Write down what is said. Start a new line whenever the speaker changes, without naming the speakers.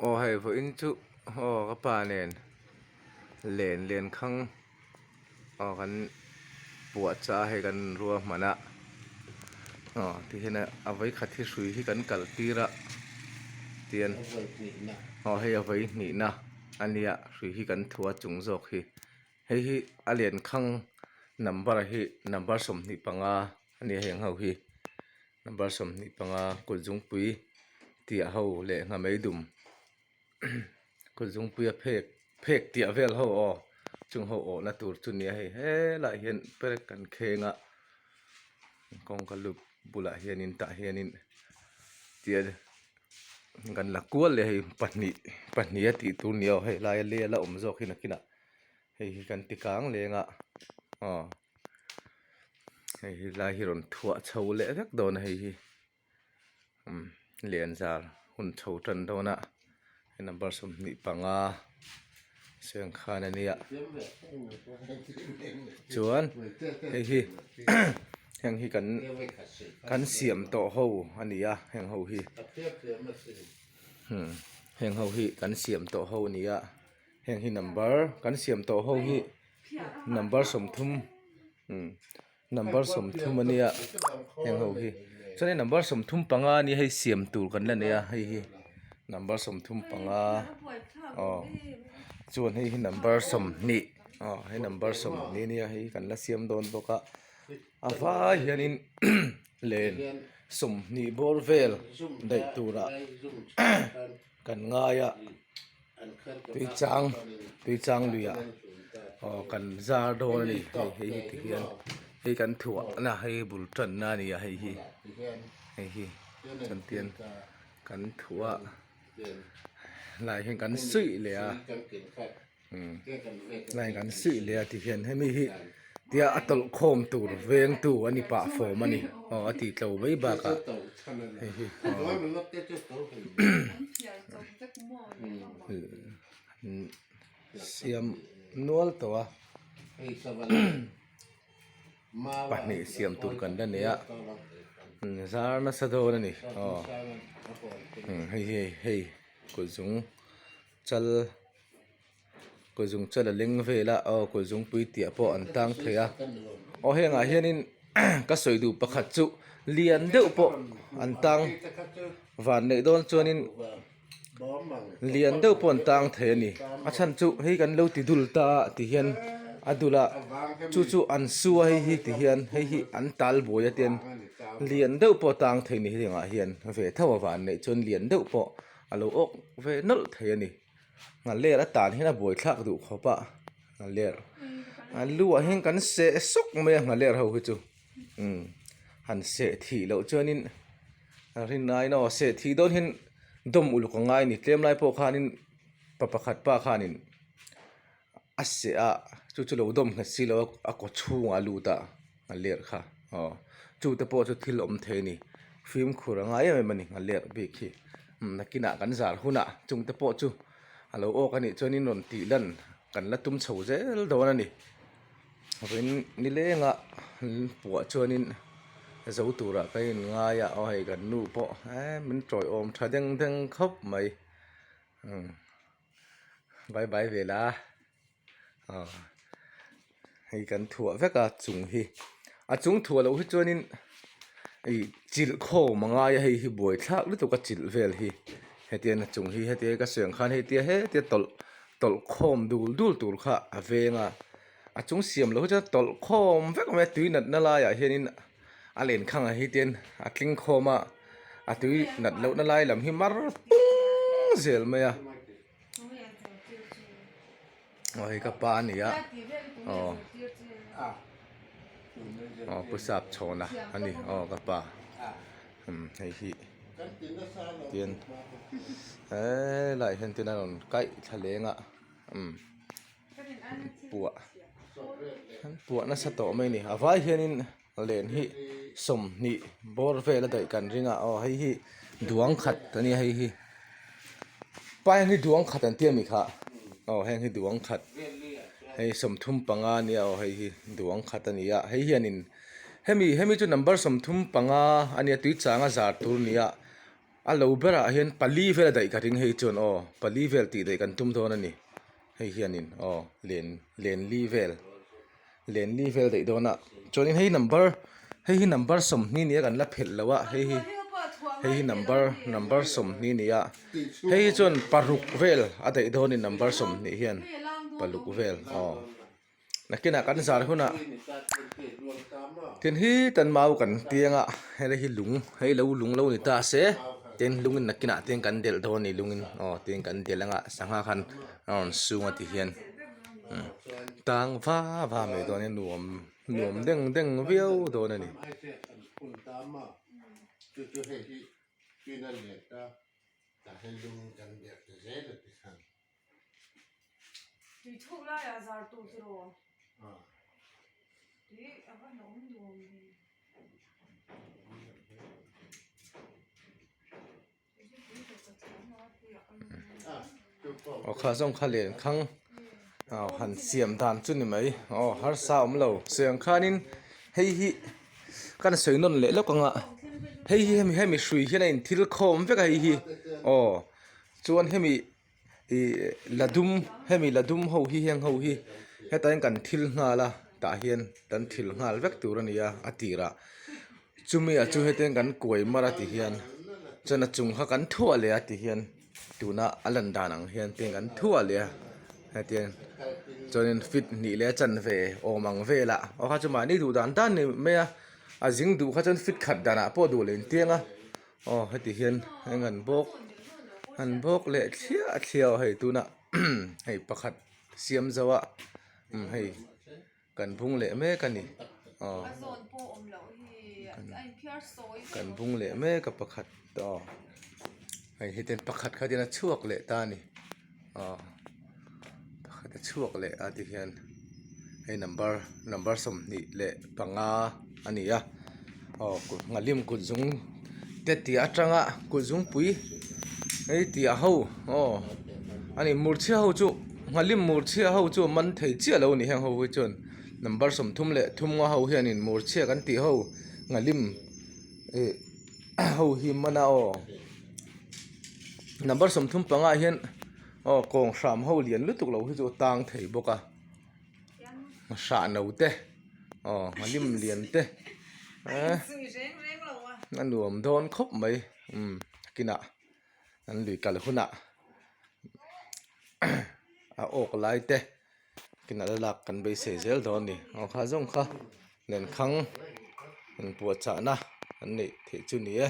Aw hei vawiin chu aw ka pa nen len len khang aw kan puah chah a hei kan ruahman a aw tihian a vawikhat hi hrui hi kan kal tir a tian aw hei a vawihnihna a nia hrui hi kan thuah chung zawk hi. Hei hi a lian khang number hi number 25 a ni a heng ho hi number 25 kut zungpui tiah ho leh nghamei dum kut zungpui a phek phek tiah vel ho aw chung ho awhna tur chu a ni a hei helaiah hian perek kan kheng a kawngka lut bulah hianin tah hianin tian kan la kual leh hei pahnih pahnih a tih tur a ni a hei laia lel a awm zawk hi nakinah hei hi kan ti kang leng a aw hei hi lai hi rawn thuah chho leh vek dawn a hei hi umm lian zar hun chho tan dawn a hei number 25 sengkhan a nia chuan hei hi heng hi kan kan siam tawh ho a ni a heng ho hi umm heng ho hi kan siam tawh ho a ni a. Heng hi number kan siam tawh ho hi number 30 umm number 30 a nia heng ho hi chuan number 35 a nia hei siam tur kan la nei a hei hi number 35 aw chuan hei hi number 20 aw hei number 20 a nia hei kan la siam dawn bawk a a vai hianin len 20 bawr vel daih turah kan ngai a. Tuichang tuichang luiah aw kan zar dawn a ni hei hei hi tihian hei kan thuahna hei bul tanna a ni a hei hi hei hi chuan tian kan thuah lai hian kan suih leh a. Lai kan suih leh a ti hian hemi hi tia a tawlh khawm tur veng tu a ni pah fawm a ni aw a tih tlo mai bakah hei hi siam nual tawh a pahnih siam tur kan la nei a zar nasa dawn a ni aw hei hi hei kut zung chal kawzung chal a leng vel a aw kawzung pui tiah pawh an tang thei a aw hengah hianin ka sawi duh pakhat chu lian deuh pawh an tang van neih dawn chuanin lian deuh pawh an tang thei a ni a chhan chu hei kan lo ti dul ta a ti hian a dul a chu chu an su a hei hi ti hian hei hi an tal buai a tian lian deuh pawh a tang thei a ni hengah hian ve tho a van neih chuan lian deuh pawh. A lo awk ve nawlh thei a ni. Nghaler a tan hian a buaithlak duh khawp a, nghaler a luah hian kan seh sawk mai a nghaler ho hi chu umm han seh thih loh chuanin a rin aiin aw seh thih dawn hian dawm uluk a ngai a ni tlem lai pawh khanin pa pakhat pa khanin a seh a chu chu lo dawm nghet si lo a a kaw chhungah a lut a a lerh kha aw chu te pawh chu thil awm thei a ni fimkhur a ngai em em a ni a lerh bik hi nakinah kan zar hunah chung te pawh chu a lo awk a nih chuanin rawn tih lan kan la tum chho zel dawn a ni vawiin nilengah an puah chuanin zo turah ka inngai a aw hei kan nu pawh eee min tawiawm tha deng deng khawp mai umm. Bye bye ve la aw hei kan thuah vek a chung hi a chung thuah loh hi chuanin ih chilh khawm a ngai a hei hi buai thlak lutuk a chilh vel hi hetiang a chung hi hetia ka sawi ang khan hetia hetia tawlh tawlh khawm dul dul tur kha a veng a a chung siam loh hi chuan tawlh khawm vek mai a tui natna laiah hianin a len khang ah hi tian a tling khawm a a tui nat loh na lai lam hi mar pung zel mai a aw hei ka pa a ni a aw aw pu sap chhawna a ni aw ka pa umm hei hi tian helaiah hian tin a rawn kaih thla leng a umm puah an puah nasa tawh mai a ni a vai hianin len hi 20 bawr vel a daih kan ring a aw hei hi duang khat a nia hei hi pa heng hi duang khat an tia mi kha aw heng hi duang khat hei 35 a nia aw hei hi duang khat a ni a hei hianin. Hemi hemi chu number 35 a nia tui changa zar tur a ni a a lo berah hian pali vel a daih ka ring hei chuan aw pali vel tih daih kan tum dawn a ni hei hianin aw len len li vel len li vel daih dawn a chuanin hei number hei hi number 20 nia kan la phelh lo a hei hi hei hi number number 20 nia hei hi chuan paruk vel a daih dawn a ni number 20 hian paruk vel aw. Nakinah kan zar hunah tin hi tan mau kan piang a helai hi lung hei lo lung lo ni ta se tin lungin nakinah te kan delh dawn a ni lungin aw tin kan delh anga sangha khan a rawn sung a ti hian tang va va mai dawn a nuam nuam deng deng viau dawn a ni.
Tui chhuk laiah zar tur chu rawh. Tui a va hnawm nuam ve.
Aw kha zawng kha len khang aw han siam dan chu ni mai aw harsa awm lo siam khanin hei hi kan sawi nawn leh lawk ang a hei hi hemi hemi hrui hian a inthil khawm vek a hei hi aw chuan hemi Ih la dum hemi la dum ho hi heng ho hi hetah hian kan thil nghal a tah hian kan thil nghal vek tur a ni a a tirah chumi ah chu hetiang kan kuai mar a ti hian chuan a chung kha kan thuah leh a ti hian tuna a lan dan ang hian tiang kan thuah leh a hetiang chuanin feet hnih leh a chanve awm ang velah aw kha chu mahni duh dan dan ni mai a a zing duh kha chuan feet khat danah pawh duh leh intiang a. Aw heti hian eng an bawk an bawk leh thliah thliah aw hei tunah hei pakhat siam zo a umm hei kan bung leh mek a ni aw kan bung leh mek a pakhat aw hei hetiang pakhat kha hian a chhuak leh ta a ni aw pakhat a chhuak leh a ti hian hei number number 25 a ni a aw kut nghalim kut zung te tih atanga kut zungpui hei tih ho aw a ni murchhia ho chu nghalim murchhia ho chu a man thei chiah lo a ni heng ho hi chuan number 33 ho hianin murchhia kan tih ho nghalim ih ho hi man a aw. Number 35 ah hian aw kawng hram ho lian lutuk lo hi chu a tang thei bawk a hrah no te aw a hlim lian te eh a nuam dawn khawp mai umm kinah an lui kal hunah a awk lai te kinah la lak kan beisei zel dawn a ni aw kha zawng kha lenkhang inpuahchahna an neih theih chu a ni e.